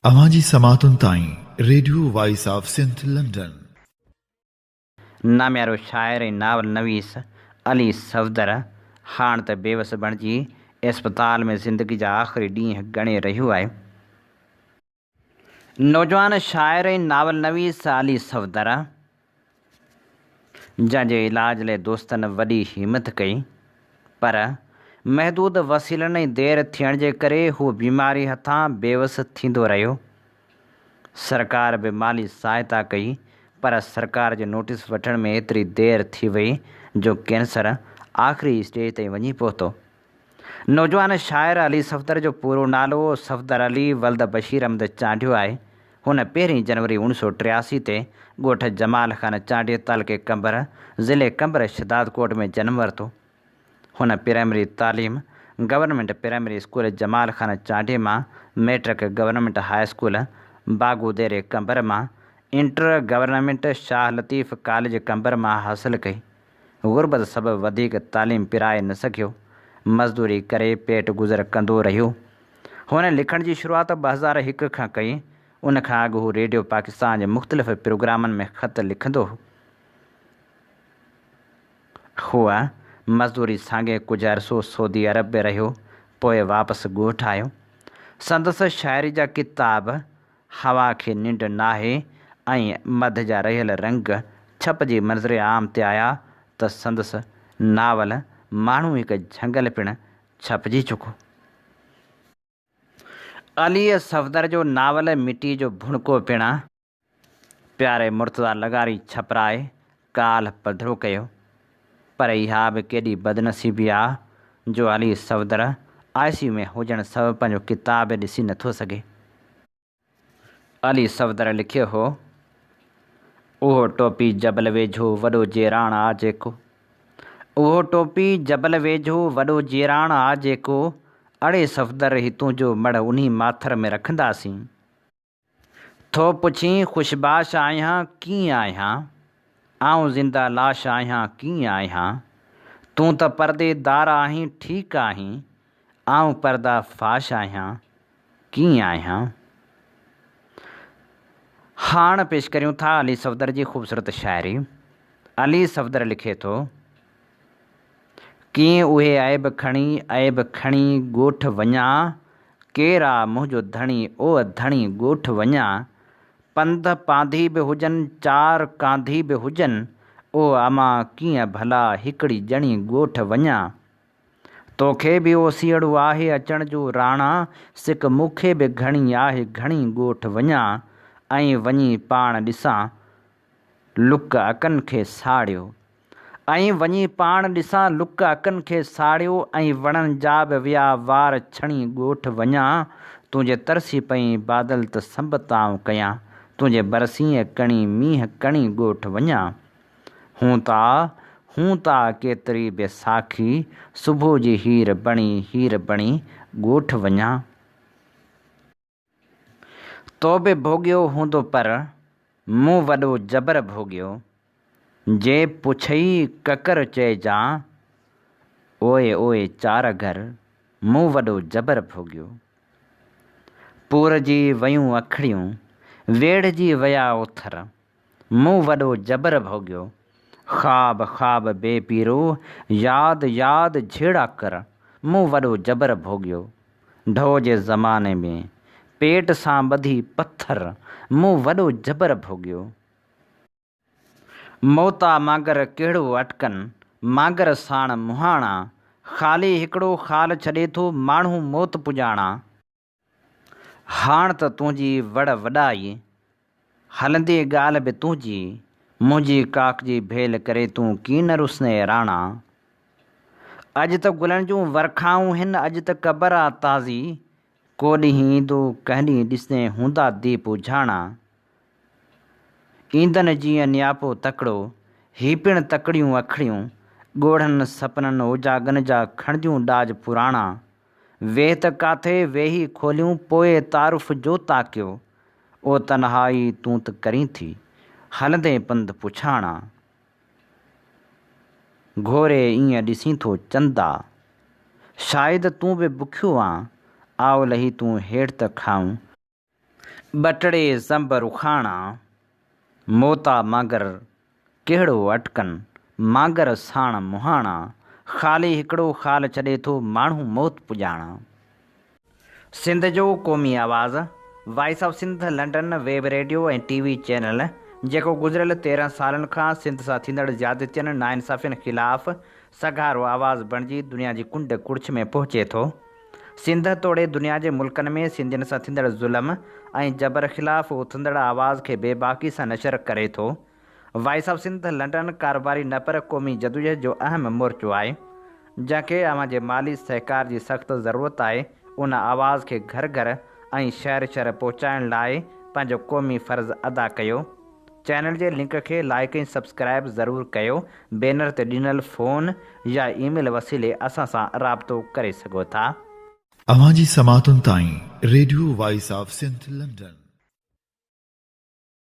اوهان جي سماعتن تائين radio voice of Sindh London. ناميارو شاعر ۽ ناول نويس علي صفدر هاڻ ته بيوس بڻجي اسپتال ۾ زندگي جا آخري ڏينهن ڳڻي رهيو آهي. نوجوان شاعر ۽ ناول نويس علي صفدر جنهن جي علاج لاء دوستن وڏي همٿ ڪئي، پر محدود وسيلن ۽ دير ٿيڻ جي ڪري هو بيماري هٿان بيوس ٿيندو رهيو. سرڪار به مالي سهائتا ڪئي، پر سرڪار جي نوٽيس وٺڻ ۾ ايتري دير ٿي وئي جو ڪينسر آخري اسٽيج تائين وڃي پهتو. نوجوان شاعر علي صفدر جو پورو نالو صفدر علي ولد بشير احمد چانڊيو آهي. هن پهرين جنوري اوڻيھ سؤ 83 تي ڳوٺ جمال خان چانڊيي تعلقي قمبر، ضلعي قمبر شھدادڪوٽ ۾ جنم ورتو. هن پرائمري تعليم government primary school Jamal Khan چانڊيي مان، matric government high school Bagoderi Qambar مان، inter government Shah Latif college Qambar مان حاصل ڪئي. غربت سبب وڌيڪ تعليم پرائي نه سگهيو. مزدوري ڪري پيٽ گذر ڪندو رهيو. هن لکڻ جي شروعات 2001 کان ڪئي. ان کان اڳ هو ريڊيو پاڪستان جي مختلف پروگرامن ۾ خط لکندو هو. هو مزدوري سانگي ڪجهه عرصو سعودي عرب به رهيو، پوء واپس ڳوٺ آيو. سندس شاعري جا ڪتاب هوا کي ننڊ ناهي ۽ مڌ جا رهيل رنگ ڇپجي منظر عام تي آيا ته سندس ناول ماڻهو هڪ جهنگل پڻ ڇپجي چڪو. عليء صفدر جو ناول مٽيء جو ڀڻڪو پڻ پياري مرتضيٰ لغاري ڇپرائي ڪالهه پڌرو ڪيو. پر اها به ڪيڏي بدنصيبي آ جو علي صفدر آء سي يو ۾ هجڻ سبب پنهنجو ڪتاب به ڏسي نٿو سگهي. علي صفدر لکيو هو، اهو ٽوپي جبل ويجهو وڏو جيراڻ آ جيڪو. اهو ٽوپي جبل ويجهو وڏو جيراڻ آ جيڪو، اڙي صفدر هي تنهنجو مڙهه انهي ماٿر ۾ رکنداسين. ٿو پڇين خوشباش آهيان ڪيئن آهيان، آئون زنده لاش آهيان ڪيئن آهيان، تون ته پردي دار آهين ٺيڪ آهين، آئون پرده فاش آهيان ڪيئن آهيان. هاڻ پيش ڪريون ٿا علي صفدر جي خوبصورت شاعري. علي صفدر لکي ٿو. ڪيئن اهي عيب کڻي عيب کڻي ڳوٺ وڃان، ڪير آ منهنجو ڌڻي او ڌڻي ڳوٺ وڃان، پنڌ پانڌي به هجن چار ڪانڌي به هجن، او امان ڪيئن ڀلا هڪڙي ڄڻي ڳوٺ وڃان. توکي به اوسيئڙو آهي اچڻ جو راڻا، سڪ مون کي به گهڻي آهي گهڻي ڳوٺ وڃان، ۽ وڃي پاڻ ڏسان لڪ اڪن کي ساڙيو. ۽ وڃي پاڻ ڏسان لڪ اڪن کي ساڙيو ۽ وڻن جا به ويا وار ڇڻي ڳوٺ وڃان تون جي ترسي پئين بادل ته سنب تانء ڪيان تون جي برسينء ڪڻي مينهن ڪڻي ڳوٺ وڃان هون تا هون تا ڪيتري به ساکي صبح جي هير بڻي هير بڻي ڳوٺ وڃان. تو به ڀوڳيو هوندو پر مون وڏو جبر ڀوڳيو، جي پڇئي ڪڪر چئجان، اوئي اوئي چار گهر، مون وڏو جبر ڀوڳيو. پور جي ويون اکڙيون، ويڙهجي ويا اوٿر، مون وڏو جبر ڀوڳيو. خواب خواب بي پيرو، ياد ياد جهيڙا ڪر، مون وڏو جبر ڀوڳيو. ڍؤ جي زماني ۾، پيٽ سان ٻڌي پٿر، مون وڏو جبر ڀوڳيو. موتا مانگر ڪهڙو اٽڪن، مانگر ساڻ مهاڻا، خالي هڪڙو خال ڇڏي ٿو، ماڻهو موت پڄاڻا. هاڻ ته تنهنجي وڙ وڏائي، هلندي ڳالهه به تنهنجي، منهنجي ڪاڪ جي ڀيل ڪري تون ڪين رسنئين راڻا. اڄ ته گلن جون ورکائون هن، اڄ ته قبر آ تازي، ڪو ڏينهن ايندو ڪنهن ڏينهن ڏسين هوندا ديپ اجهاڻا. ايندن جيئن نياپو تڪڙو، هي پڻ تڪڙيون اکڙيون، ڳوڙهن سپنن اوجاڳن جا کڻنديون ڏاج پراڻا. ويهه ته ڪاٿي ويهي کوليون پوء تعارف جو تاڪيو، او تنهائي تون ته ڪرين ٿي، هلندين پنڌ پڇاڻا. گهوري ايئن ڏسين ٿو چندا، شايد تون به بکيو آن، آء لهي تون هيٺ ته کائون. ٻٽڙي زنب رخاڻا، موتا مانگر ڪهڙو اٽڪن، مانگر ساڻ مهاڻا، خالي هڪڙو خال ڇڏي ٿو ماڻهو موت پڄاڻا. سنڌ جو قومي آواز، voice of Sindh London web radio ۽ T V channel جيڪو گذريل 13 سالن کان سنڌ سان ٿيندڙ زيادتين ناانصافين خلاف سگهارو آواز بڻجي دنيا جي ڪنڊ ڪڙڇ ۾ پهچي ٿو. سنڌ توڙي دنيا جي ملڪن ۾ سنڌين سان ٿيندڙ ظلم ۽ جبر خلاف اٿندڙ آواز کي بيباڪي سان نشر ڪري ٿو. وائس آف سنڌ لنڊن ڪاروباري نه پر قومي جدوجهد جو اهم مورچو آهي، جنهن کي اوهان جي مالي سهڪار جي سخت ضرورت آهي، ان آواز کي گهر گهر ۽ شهر شهر پهچائڻ لاء پنهنجو قومي فرض ادا ڪيو. چينل جي لنڪ کي لائيڪ ۽ سبسڪرائيب ضرور ڪيو بينر تي ڏنل فون يا اي ميل وسيلي اسان سان رابطو ڪري سگهو ٿا. اوهان جي سماعتن تائين radio voice of Sindh London.